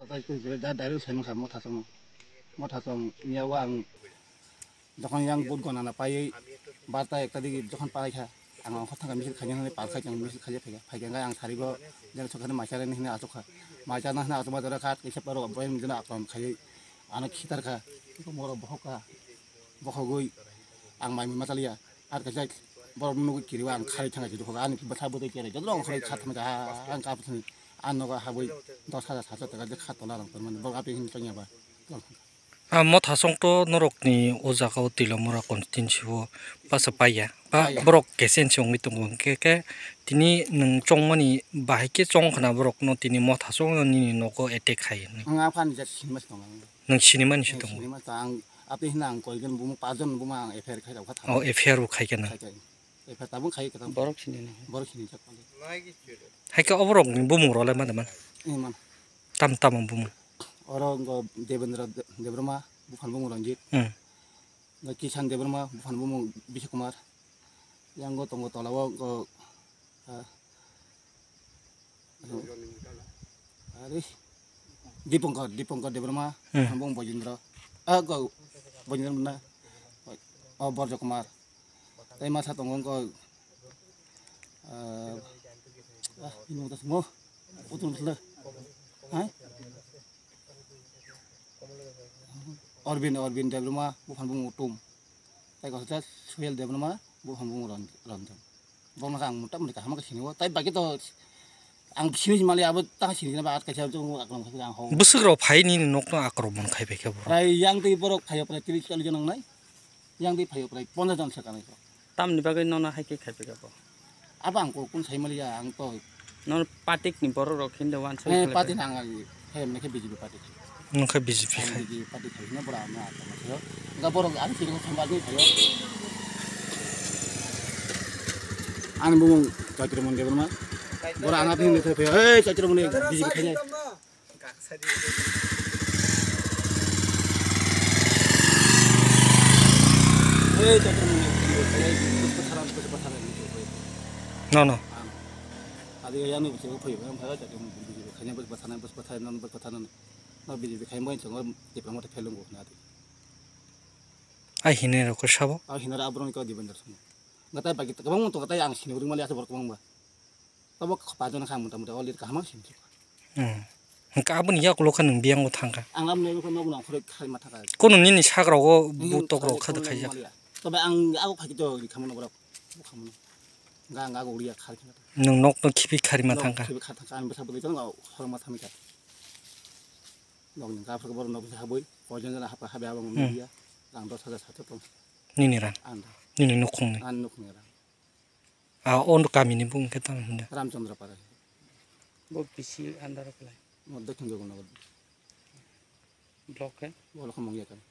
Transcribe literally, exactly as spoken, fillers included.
Tatai koi koi da direct sai mangsa Mothasong. Mothasong niya wa ang jokhon yang vote gona na paiwi barta ekta digi jokhon palai kha. Ang ang hothang misil khaina hwnwi pal khai ang misil khaina phaikha. Phaikha ang sarigo jang sokhani maisarani hwnwi achukha. Maisarna hwnwi achukma jora khat kisa paro boyang jona akon khai ano khitar kha. Moro bohok kha. Bokhogwi ang mai machaliya. Ar kaisa borok nugwi kiriwi ang khari thangkha si dukha. Ani bwsa bwtwi kere joto rok khari kha thangkha. Ang kap thangwi ang nogo habwi dos hajar satsho taka je kha tola rang tormani. Borok aphi hwnwi chongya ba. A Mothasong to norokni o jaga o Tilamura constituency o basa paiya. Ba paiya. Borok kesen se wngwi tongo. Hwnkhe khe tini nwng chongmani bahai khe chong khna borokno tini Mothasong no nini nogo attack khai hwnwi. Ang aphani jak sinma se tongo. Nwng sinimani se tongo. Sinima ta ang aphi hwnwi ang koigen bumo pajon bumo ang F I R khai rok kha. O F I R bo khai khe na. Khai khai. F I R tabung khai khe tamo. Borok sini na. Borok sini jak pale. Hai khe oborok ni bumung rok le ma de man. Ni man. Tam tam bumung. Oro ngo Devendra De-, Debbarma, buphang bumung Ranjit. Hmm. Ngo Kisan Debbarma, buphang bumung Bishu Kumar. Yang ngo tongo tola o ngo, ah, Are, Dipankar, Dipankar Debbarma, hmm, buphang bumung Bojendra. Ah, go, Bojendra na. Oh, Borjo Kumar. Tai masa tongo ko, ah, ah, ini udah semua. Utul utul. Hai? Orbin, Orbin Debbarma, buphang bumung Utum. Tai ko sa Suhel Debbarma, buphang bumung Ron-, Ronjon. Bono ang mota mota kaham khe sini o. Tai baki to ang sini mali abo ta sini ba at kaisa jong aklam khe ang ho. Bwswk rok phai nini nokno akromon khai bai khe bo. Prai yang twi borok phaio prai tris challis jon nang nai. Yang twi phaio prai ponjas jon se kanai ko. Tamni bagwi nono hai khe khai bai khe bo. Abo ang ko kun sai mali ya ang to. Nono party ni borok rok hinde wan sai. Eh, party nang ai. He mene khe B J P party. Nokha B J P khai. B J P party khai na bora na ta ma thayo. Ga borok ani sini thamba ni thayo. Ani bumung Chaitramon Debbarma. Bora ana thing ni thayo. Hey, Chaitramon ni B J P khai na. Hey, Chaitramon ni B J P khai na. Bus patharan, bus patharan ni thayo. No, no. Adi yang ni bus ko phayo. Yang phayo Chaitramon ni B J P khai na bus patharan, bus patharan, bus patharan. No B J P khai mo chongo Tipra Motha phelung go na di. Ai hine rok ko sabo. Ai hine ra abrong ko Dibendra Singh. Ngatai bagi tabang to ngatai ang sini uring mali asa borok bang ba. Tabok pajon kha muta muta olir kaham sini. Hmm. Hingke aboni yakulo kha nwng biyang o thangkha. Ang aboni yakulo nok nang khore khai ma thangkha. Kono nini sagra o butok rok kha de khaijak. Tobe ang ago khai to ri khamano borok. Bu khamano. Ga ga go ri ya khai. Nwng nok no khibi khari ma thangkha. Khibi kha thangkha ang bwsa bwtwi tong hor ma thamikha. Nokni gapha borok nok bisa habwi, koijon jana hapha habya abo media, rang dos hajar sato tong. Nini rang? Anda. Nini nukhungni? An nukhungni rang. A, o kamini bung khe tamo hinda? Ramchandra Para. Bo bisi andar khlai. Mo Dakhin Jogonagar. Block khe? Bo lokho mongya kami.